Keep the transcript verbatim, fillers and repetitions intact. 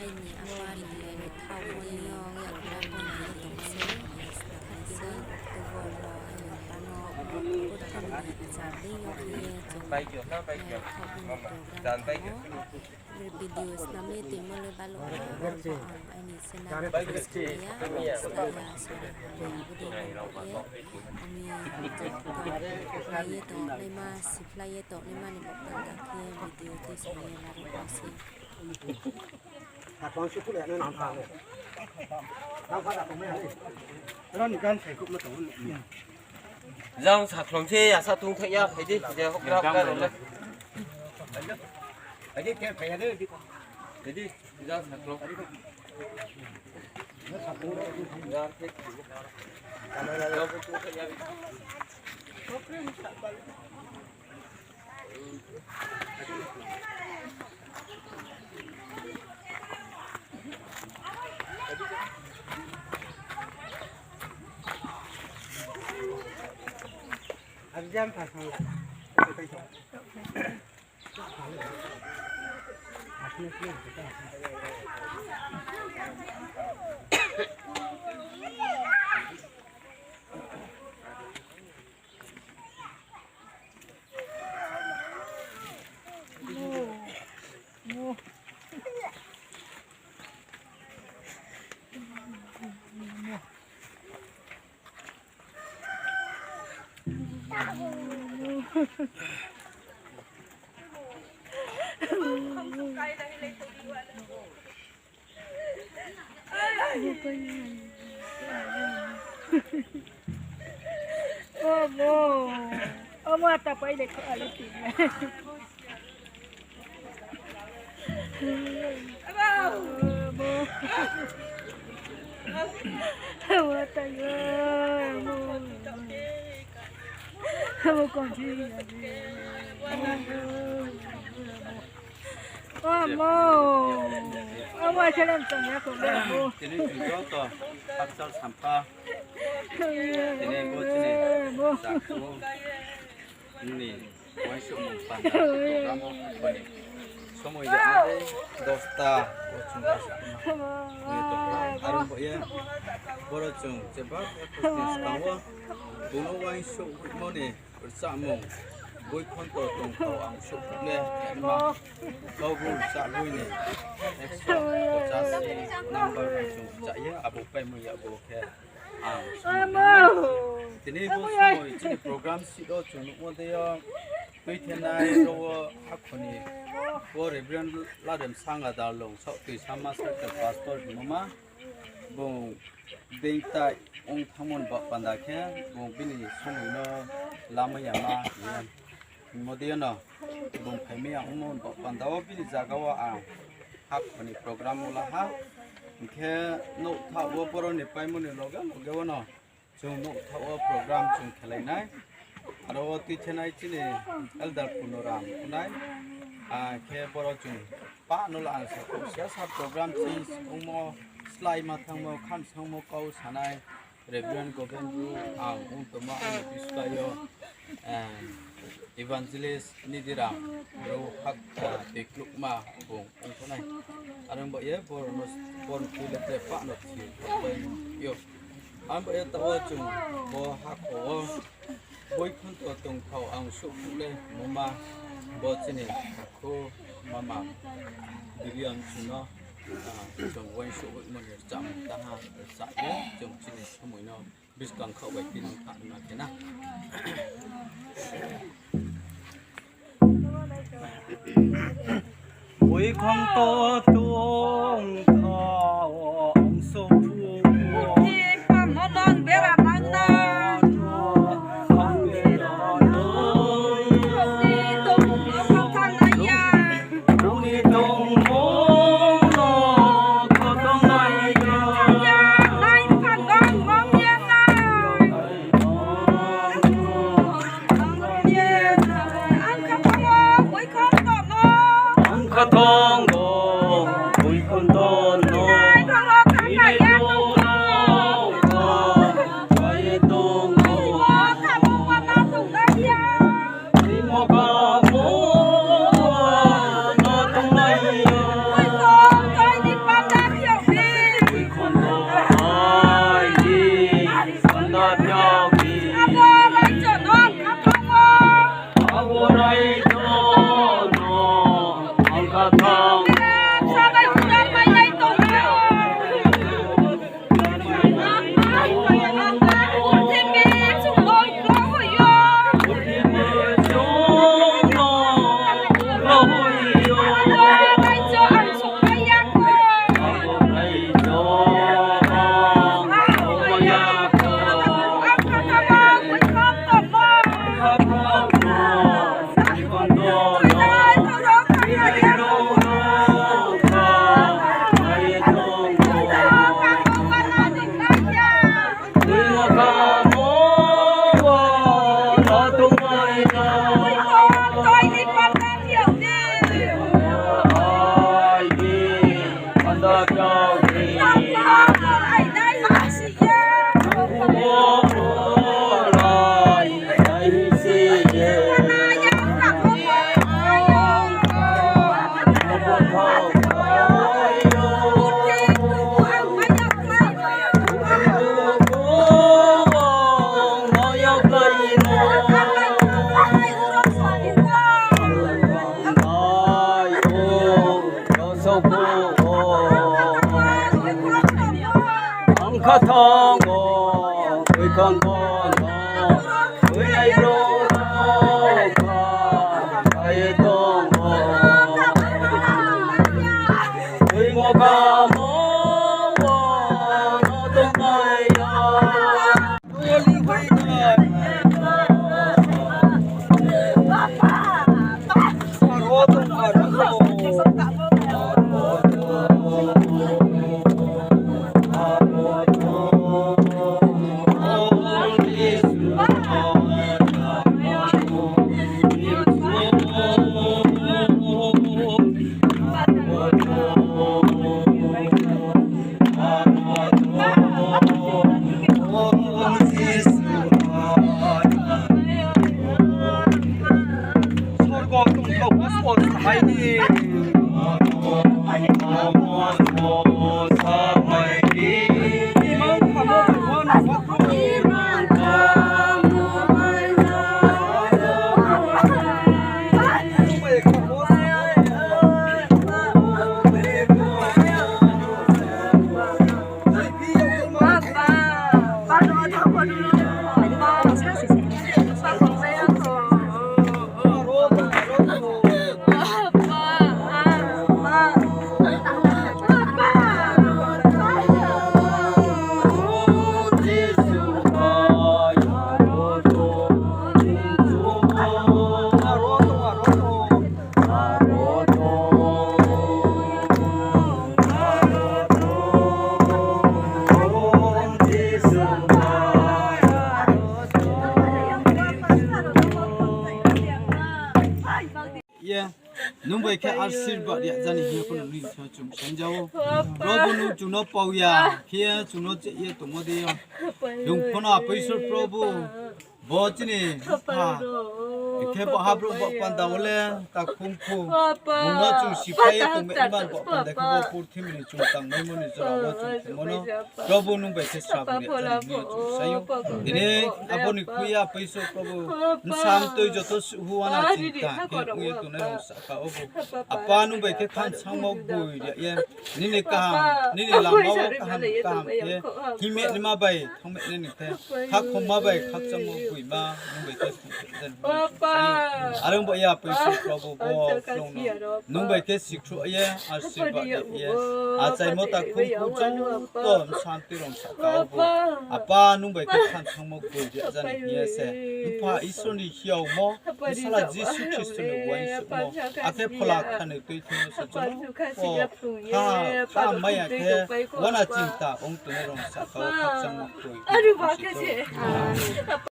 Aini apa ni le thao bo ni yo yakgra bo ni yo tong se, thirty one October no aini apa no bo thang ni achar dei yo khe ye chung, eh, thao bo ni program thanng ou. Video snam ye toimo le balo ha, ang aini channel subscribe ya, subscribe ya, sora ha ya, abo dei no ye, ang ni joto nai ye tongnaima, siphlai ye tongnaima ni baoh panda khe video tei snam ye laruh nai se. Jang sakhlom se asa tong thaih ya, phai di, je hokra ka rao le. Phai di, jang sakhlom. Jang khe, jang tong thaih ya. Omo, omo ata pai le kho ale tin. Omo, omo ata yo, omo, omo kong ji ya ji. Omo, omo, achalam tong ya kho bo. Tini chung joto hakchal sampha. Tini bo chini jakhu ni uaingsouhmung panda program o hakhoni somoi de ade dosta o chung asa ni tongkha. Aro bo ye boro chung jeba ni skang wo bung no uaingsouhmo ni rchamung, Boikhonto Tongthao Ang Souhphuh le, ma, kau bung rchah boi ni ekso pochas number bai chung rchah ye abo paimo ya bo khe ang song nai. Tini bo somoi chini program seat o chung nuhmo dei yo, tuithenai ro wo hakhoni bo Reverend Ladem Sanga Darlong saoh tuisama circle pastor hingmo ma, bung being tai ong thanngmo ni baoh panda khe bung bini somoi no lamai ya ma hing ye hingmo dei yo no bung phaimai ya ongmo ni baoh panda wo bini zaga wo ang hakhoni program wo la ha. Hing khe nouhthaoh wo boro ni paimo ni loge loge wo no chung nouhthaoh wo program chung khelai nai. Aro wo tuithenai chini Elder Punoram nai. Akhe boro chung pah no la ang sa, sa program change ongmo, slái ma thanngmo, khamsangmo kau sanai, Reverend Govind Bru, ang ong tongmo, ang ni biskai yo, eh, Evangelist Nidiram Bru hak, eh, tei klukma bung ong tongnai. Aro bo ye boro no, boro tui le te pah no thi yo. Ang bo ye taoh chung bo hakho wo Boikhonto Tongthao Ang Souhphuh le moma bo chini takhu mama William chung no, ah, chung uaingsouhmo ni rchamung taha rchah ye chung chini somoi no buskang khaoh bai tinang thanng na khe na. Boikhonto Tongthao Ang Souhphuh. Ang kha thang o, Boikhonto no. Khathang o, koi khang bo no, koi nai bro no, kha, kha ye tong o. Koi mo kha mo, wo, no tong nai ya. Ye, nung bai khe asirbad ri ya jani hing ye pho nung ni thing yo chung saing ja ou. Probhu nung chung no pau ya khe ye chung no cheh ye tongmo dei yo. Chung pho no Apa Isor Probhu, bo chini ha, khe bo ha brouh bo panda wo le ta khung khu. Bung no chung siphai ye tongmai man bo panda khe bo purthimbi ni chung tangmaimo ni jora wo chung khemo no. Probhu nung bai khe srabo ri ya jani hing ye chung saing ou. Tini abo ni khui ya Apa Isor Probhu, bsa mtoi joto suh hu wana chingta khe ong ye tongnai rao sahka wo bo. Apa nung bai khe khansangmo boi ri ya ye. Nini kaham, nini lama wo kaham kaham khe, hingmai naima bai thanngmai nai ni khe, khakhomma bai khakchangmo boima nung bai khe khongkhe jani. Are ong ba ya Apa Isor Probhu bo phrung no nung bai khe sikhruh ye, asirbad ri ye, achaimo ta khung khu joto bsa mtoi rao sahka wo bo. Apa nung bai khe khansangmo boi ri ya jani hing ye se. Mpha Isor ni hiaomo, Bsala Jisu Khristo ni uaingsouhmo, akhe Phola Kthar ni tuithimo se chung no, o, kha, kha maya khe, wana chingta ong tongnai rao sahka wo khakchangmo boi.